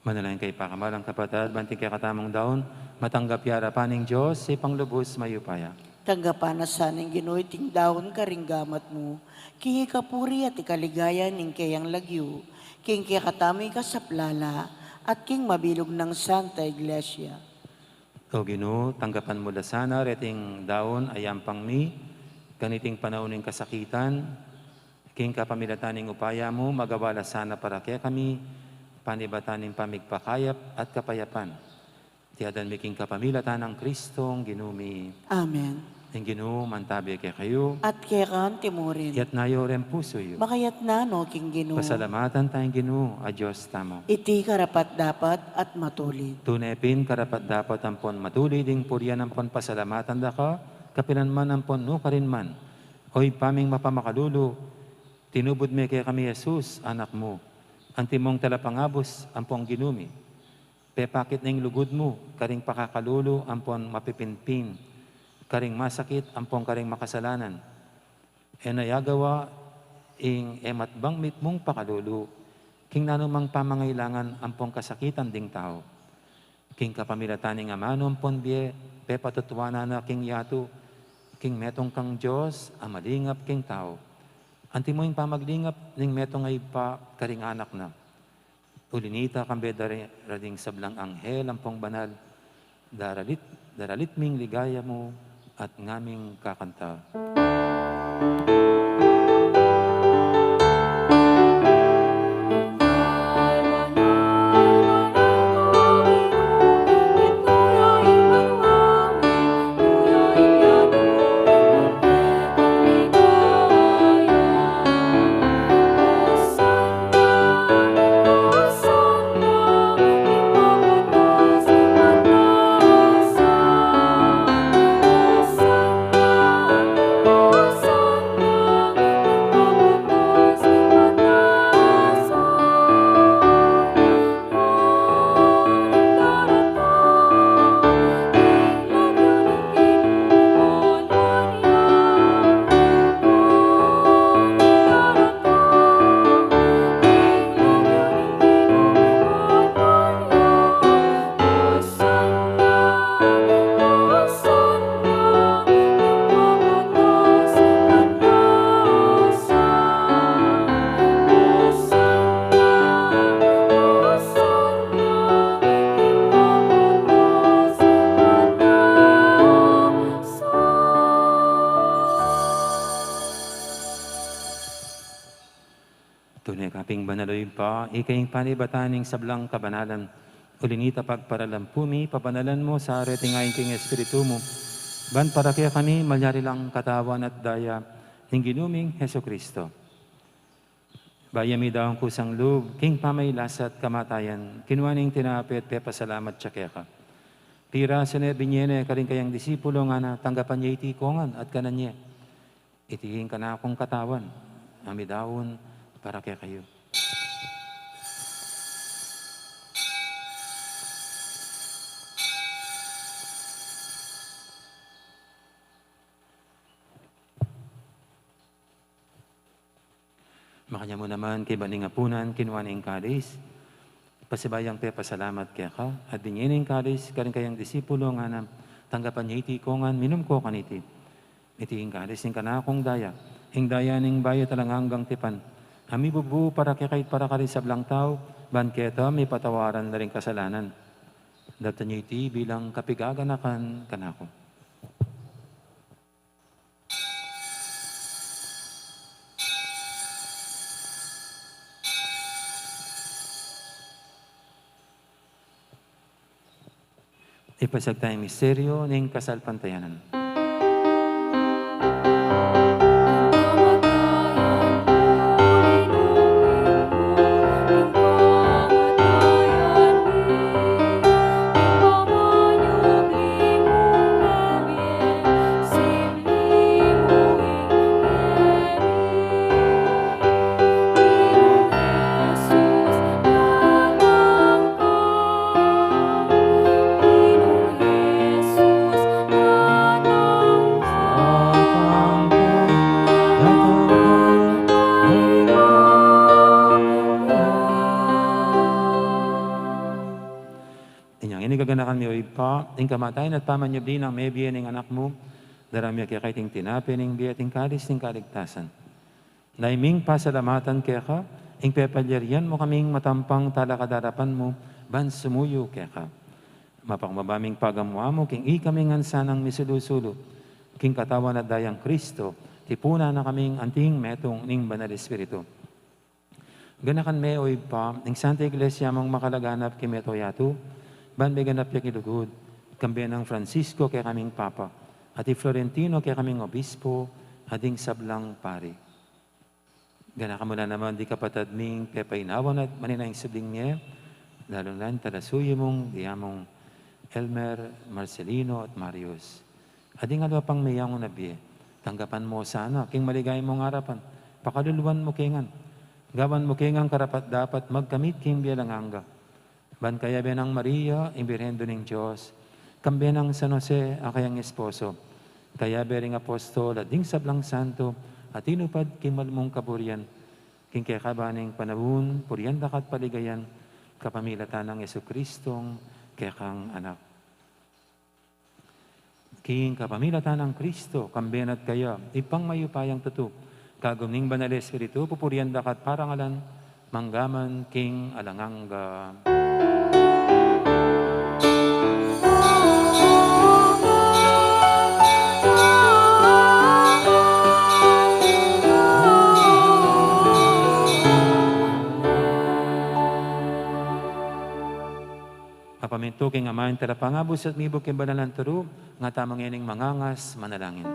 Manalangin kayu pakamalan kung kapatad, ban iting kekatamung daun matanggap ya arapan ning Dios, Ibpang lubus mayupaya. Tanggapan na sa ning Ginu iting daun karing gamat mu, king ikapuri at ikaligaya ning keyang lagyu, king kekatamung ikasaplala, at king mabilug nang Santa Iglesia. O Ginu, tanggapan mu la sana reting daun a yampang mi kaniting panaun ning kasakitan, king kapamilatan ning upaya mu, magawa la sana para kekami panibatan ning pamigpakayap at kapayapan. Iti adwan mi king kapamilatan nang Kristong Ginu mi. Amen. Ing Ginu mantabe kekayu. At keka mu rin. Itas yu ring pusu yu. Makatas no king Ginu. Pasalamatan taya ing Ginu a Dios tamu. Iti karapat-dapat at matulid. Tune pin karapat-dapat ampon matulid ing purian ampon pasalamatan da ka, kapilan man ampon nukarin man. O Ibpa ming mapamakalulu, tinubud me kekami i Jesus, Anak mu, antimong talapangabus ampon Ginu mi. Pepakit ne ing lugud mu karing pakakalulu ampon mapipinpin, karing masakit ampon karing makasalanan. E na agawa ing e matbang mitmung pakalulu king nanumang pamangailangan ampon kasakitan ding tau. King kapamilatan ning amanu ampon bie, pepatutuanan na king yatu king metung kang Dios a malingap king tau. Antimo ing pamaglingap ning metung a ibpa karing anak na. Uli nita, kambe dara-, darading sablang anghel ampong banal, daralit, daralit ming ligaya mu at ngaming kakanta. Banal a Ibpa, ika ing panibatan ning sablang kabanalan. Uli na nita, pagparalampu mi, pabanalan mu sa reting ain king Espiritu mu, ban para kekami malyari lang katawan at daya ning Ginu ming Jesucristo. Bayu ya midaun kusang lub king pamagkasakit at kamatayan, kinua ne ing tinape at pepasalamat ya keka. Pirasu ne, binie ne karing kayang disipulo, ngana, tanggapan ye iti kongan at kanan ye. Iti ing kanakung katawan a midaun para kekayu. Makanyan mu naman, kaybat ning apunan, kinua ne ing kalis, pasibayu yang pepasalamat keka, at binie ne ing kalis karing kayang disipulo, ngana, tanggapan ye iti kongan, minum ko kaniti. Iti ing kalis ning kanakung daya, ing daya ning bayu at alang anggang tipan, a mibubu para kekayu at para karing sablang tau, ban keta mipatawaran la ring kasalanan. Daptan ye iti bilang kapaganakan kanaku. Ipasiag taya ing misteryu ning kasalpantayanan. Inyang ini gaganakan mi, o Ibpa, ing kamatayan at pamanyubli nang mebie ning Anak mu, daraun mi keka iting tinape ning bie at ing kalis ning kaligtasan. Daya ming pasalamatan keka ing pepalyarian mu kaming matampang talakad king arapan mu ban sumuyu keka. Mapakumbaba ming pagamu-amu king ikami ngan sanang misulu-sulu king katawan at dayang Kristo, tipunan na kaming anting metung ning Banal Espiritu. Ganakan me, o Ibpa, ing Santa Iglesia mung makalaganap king mabilug a yatu, ban meganap ya king lugud, kambe nang Francisco kekaming Papa, at i Florentino kekaming Obispo, at ding sablang pari. Ganakan mu la naman ding kapatad ming pepainawan at manenaya king subling mie, lalu na ring talasuyu mung diamung Elmer, Marcelino, at Marius. At ding aliwa pang meyangu na bie, tanggapan mu sana king maligaya mung arapan, pakaluluan mu ke ngan, gawan mu ke ngan karapat-dapat magkamit king bie alang angga. Ban kayabe nang Maria, ing Birhen Indu ning Dios, kambe nang San Jose, a kayang esposo, kayabe ring apostol, at ding sablang santo a tinupad king malmung kaburian, king kekaban ning panaun, purian da ka at paligayan, kapamilatan nang Jesucristong kekang Anak. King kapamilatan nang Kristo, kambe na at kaya, Ibpang mayupayang tutu, kagum ning Banal Espiritu, pupurian da ka at parangalan, mangga man king alang angga. Mapamintu king Ama, ing Talapangabus at mibug king banal a turu, ngatamu ngening mangangas manalangin.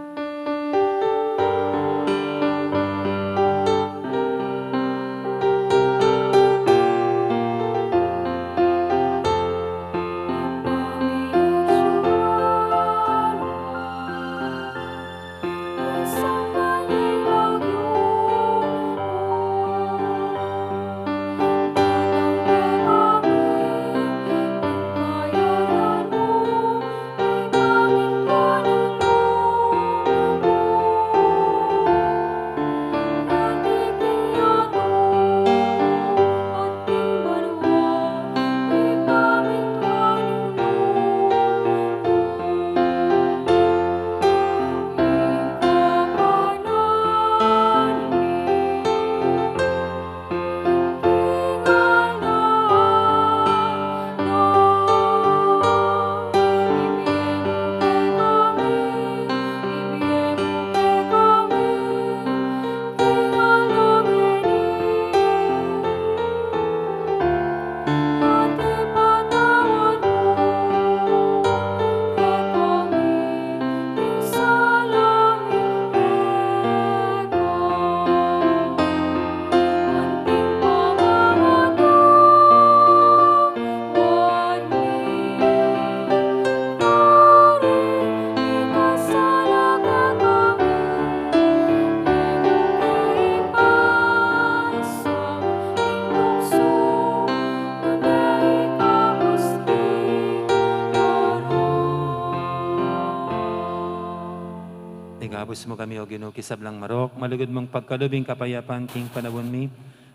Ikabus mu kami, O Ginu, king sablang marok, malugud mung pagkalub ing kapayapan king panaun mi,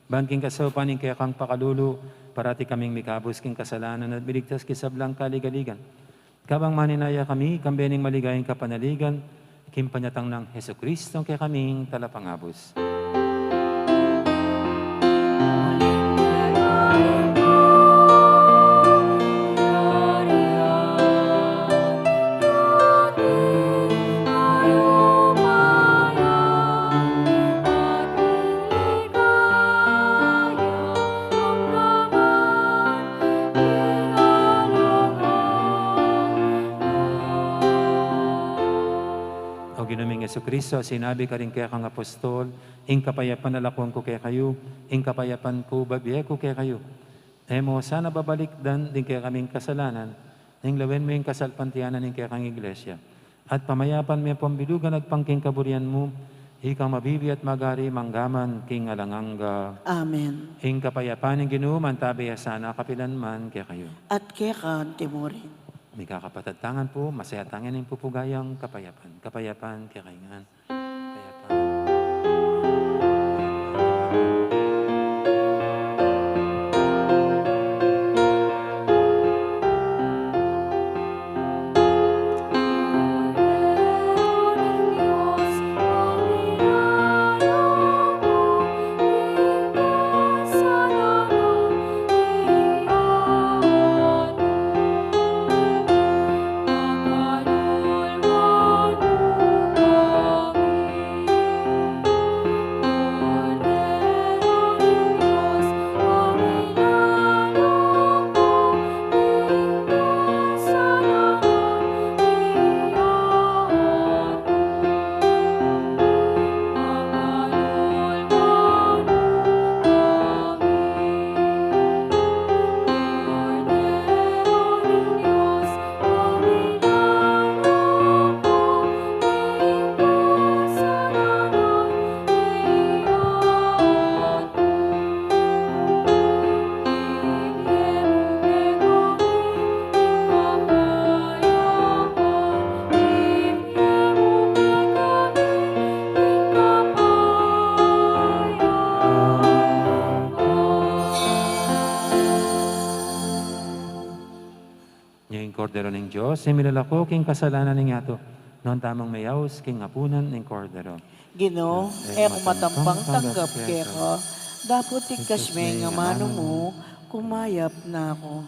ban king kasaupan ning kekang pakalulu, parati kaming mikabus king kasalanan at miligtas king sablang kaligaligan. Kabang maninaya kami, kambe ning maligayang kapanaligan, king panyatang nang Jesucristo, kekaming Talapangabus. O Ginu ming Jesucristo, sinabi karing kekang apostol, ing kapayapan lakwan ku kekayu, ing kapayapan ku bibie ku kekayu. E mu sana babalikdan ding kekaming kasalanan, nune lawen mu ing kasalpantayanan ning kekang Iglesia. At pamayapan me pung bilugan agpang king kaburian mu, ikang mabibie at magari mangga man king alang angga. Amen. Ing kapayapan ning Ginu mantabe ya sana kapilan man kekayu. At keka naman murin. Mikakapatad tamu pu, masaya tamu ning pupugayang kapayapan. Kapayapan kekayu ngan. Kapayapan. Ing Kordero ning Dios, ing milalako king kasalanan ning yatu. Nuan tamung meyaus king apunan ning Kordero. Ginu, e ku matampang tanggap keka, dapot igkas me ing amanu mu, kumayap na ku.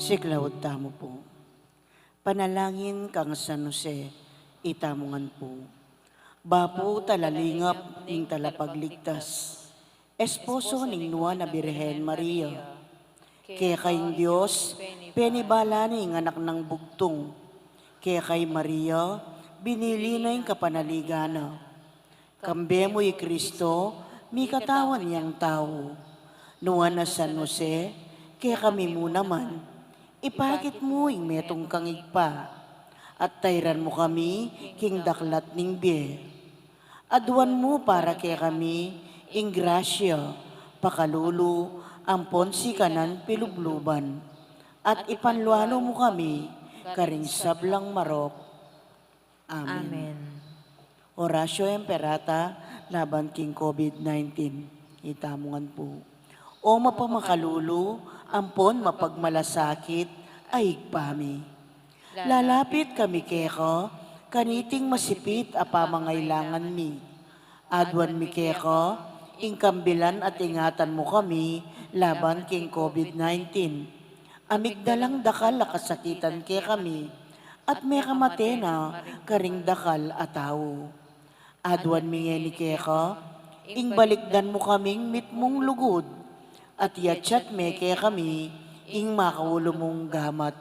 Siklaud tamu pu. Panalangin kang San Jose, itamu ngan pu. Bapu talalingap ning talapagligtas, esposo ning Nuan a Birhen Maria. Keka ing Dios penibala ne ing Anak nang bugtung. Keka i Maria binili na ing kapanaligan na. Kambe mu i Kristo, mikatawan yang tau. Nuan a San Jose, kekami mu naman, ipakit mu ing metung kang Ibpa, at tairan mu kami king daklat ning bie. Aduan mu para kekami ing grasya, pakalulu, ampon sikanan pilubluban, at ipanlualu mu kami karing sablang marok. Amen. Amen. Oratio Imperata laban king COVID nineteen. Itamu ngan pu. O mapamakalulu ampon mapagmalasakit a Ibpa mi, lalapit kami keka kaniting masipit a pamangailangan mi. Aduan mi keka ing kambilan at ingatan mu kami laban king COVID nineteen. Amigdalang dakal a kasakitan kekami, at mekamate na karing dakal a tau. Aduan mi ngeni keka ing balikdan mu kaming mitmung lugud, at yatyat me kekami ing makaulu mung gamat.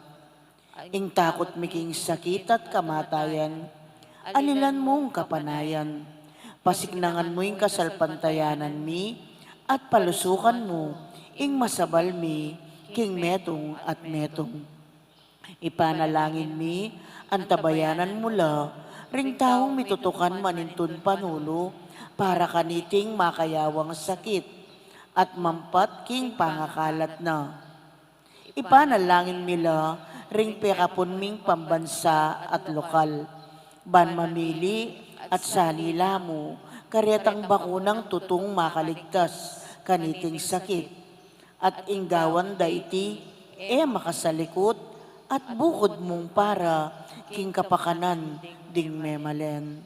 Ing takut mi king sakit at kamatayan, alilan mung kapanayan. Pasiknangan mu ing kasalpantayanan mi, at palusukan mu ing masabal mi king metung at metung. Ipanalangin mi, antabayanan mu la ring taung mitutukan manintun panulu para kaniting makayawang sakit, at mampat king pangakalat na. Ipanalangin mi la ring pekapun ming pambansa at lokal, ban mamili at sali la mu karetang bakunang tutung makaligtas kaniting sakit, at ing gawan da iti e makasalikut at bukud mung para king kapakanan ding memalen.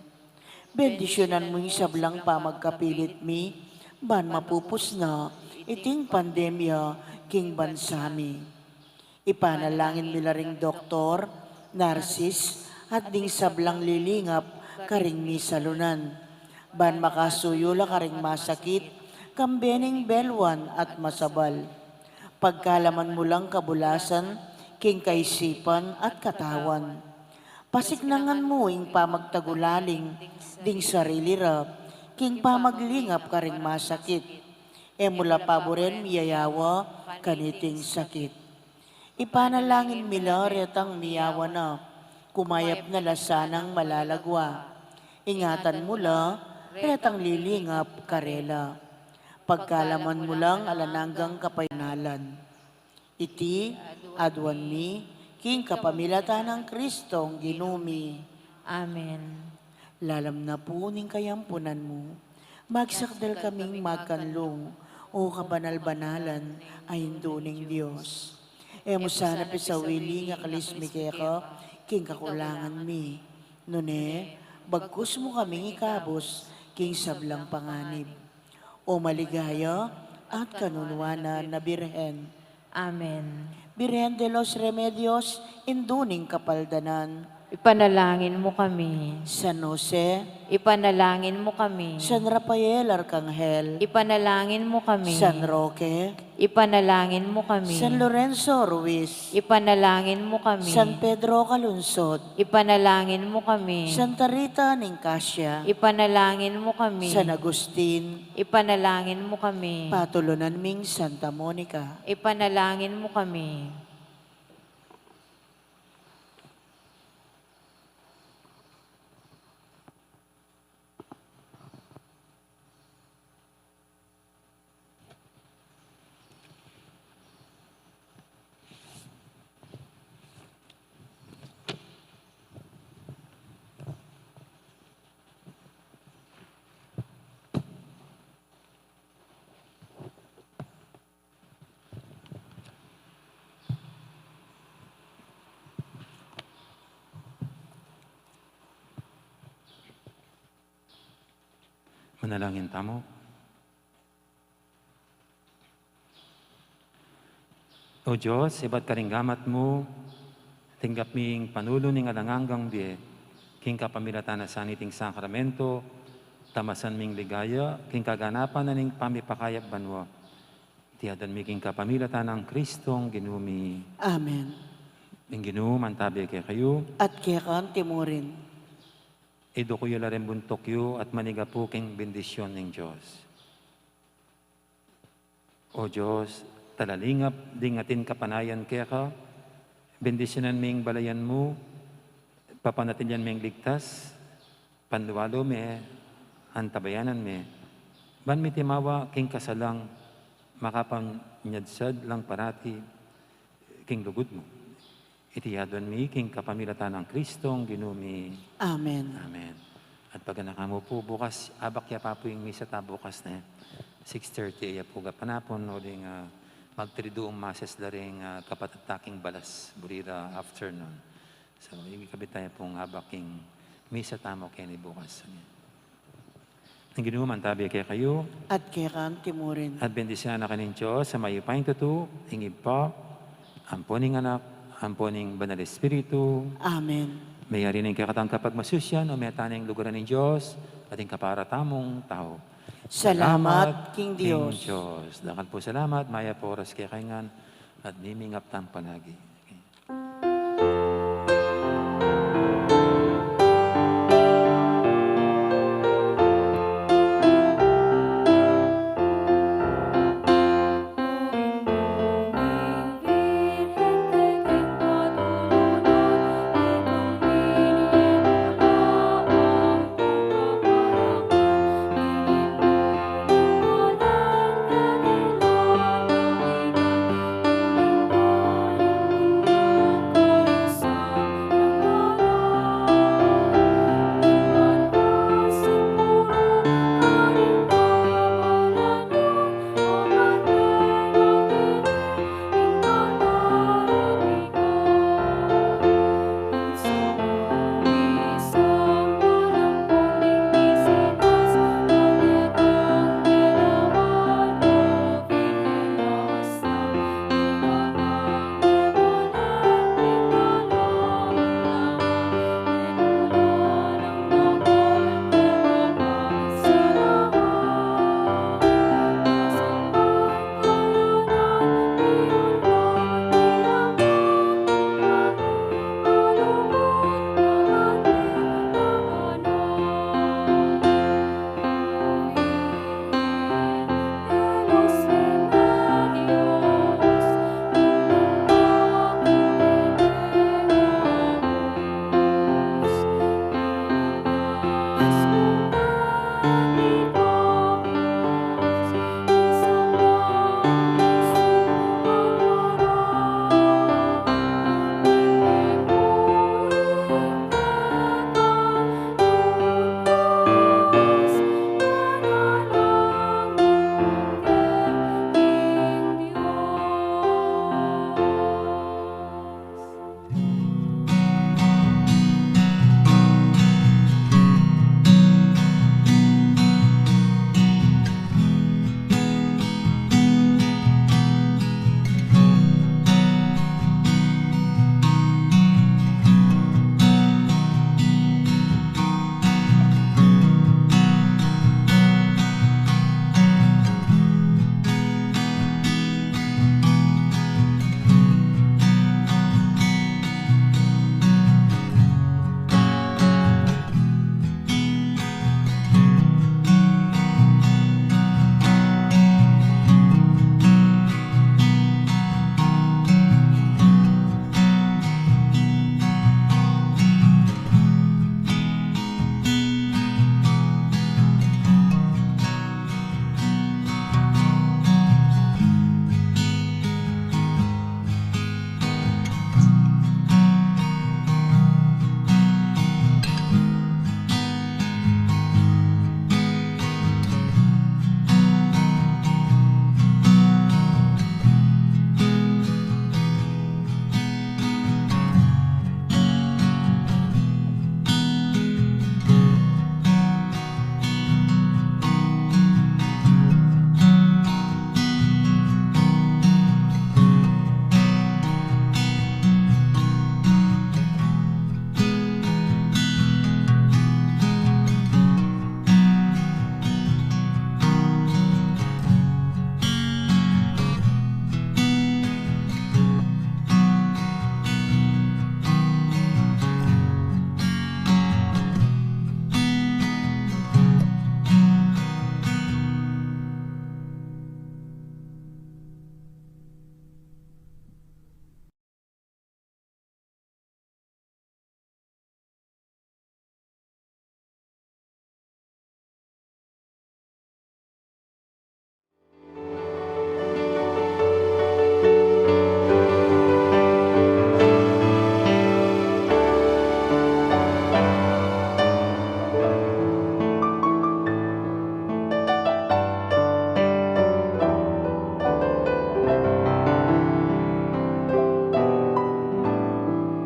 Bendisyunan mu ing sablang pamagkapilit mi, ban mapupus na iting pandemya king bansa mi. Ipanalangin mi la ring doktor, narsis, at ding sablang lilingap karing misalunan, ban makasuyu la karing masakit, kambe ning belwan at masabal. Pagkalaman mu lang kabulasan king kaisipan at katawan. Pasiknangan mu ing pamagtagulaling ding sarili ra king pamaglingap karing masakit. E mu la paburen miyayawa kaniting sakit. Ipanalangin mi la retang miyawa na, kumayap na la sanang malalagwa. Ingatan mu la retang lilingap karela. Pagkalaman mu lang alang anggang kapaynalan. Iti aduan mi king kapamilatan nang Kristong Ginu mi. Amen. Lalam na pu ning kayampunan mu, magsakdal kaming magkanlung, O kabanal-banalan a Indu ning Dios. E mu sana pisawili ing akalis mi keka king kakulangan mi, nune bagkus mu kaming ikabus king sablang panganib. O maligaya at kanunuanan a Birhen. Amen. Birhen de los Remedios, Indu ning Kapaldanan. Ipanalangin mu kami. San Jose. Ipanalangin mu kami. San Rafael Arkanghel. Ipanalangin mu kami. San Roque. Ipanalangin mu kami. San Lorenzo Ruiz. Ipanalangin mu kami. San Pedro Calungsod. Ipanalangin mu kami. Santa Rita ning Cascia. Ipanalangin mu kami. San Agustin. Ipanalangin mu kami. Patulunan ming Santa Monica. Ipanalangin mu kami. Manalangin tamu. O Dios, ibat karing gamat mu, tinggap mi ing panulu ning alang anggang bie, king kapamilatan na sa niting sakramento, tamasan ming ligaya, king kaganapan na ning pamipakayap banua. Iti adwan mi king kapamilatan nang Kristong Ginu mi. Amen. Ing Ginu mantabi kekayu. At keka naman murin. Iduku yu la ring buntuk yu at manigapu king bendisyon ning Dios. O Dios, talalingap ding atin kapanayan keka, bendisyunan ming balayan mu, papanatilian ming ligtas, panlualu me, antabayanan me, ban mitimawa king kasalang makapanyadsad lang parati king lugud mu. Iti adwan mi king kapamilatan nang Kristong Ginu mi. Amen. Amen. At paganakan mu pu bukas, abak ya pa pu ing misa ta bukas ne six thirty ya pu gapanapun, uling, ah, mag-triduum masses la ring, ah, kapatad ta king Balas, buri ra afternoon. So, ikabit taya pung abak ing misa tamu keni bukas. Ing Ginu mantabi kekayu. At keka naman murin. At bendisyunan na kayu ning Dios a mayupayang tutu, ing Ibpa, ampo ning Anak, ampo ning Banal Espiritu. Amen. Mayari ning kekatang kapagmasusyan, o meta ning lugaran ning Dios, at ing kapara tamung tau. Salamat king Dios. Dakal pu salamat, mayap a oras kekayu ngan, at mimingap tang palagi.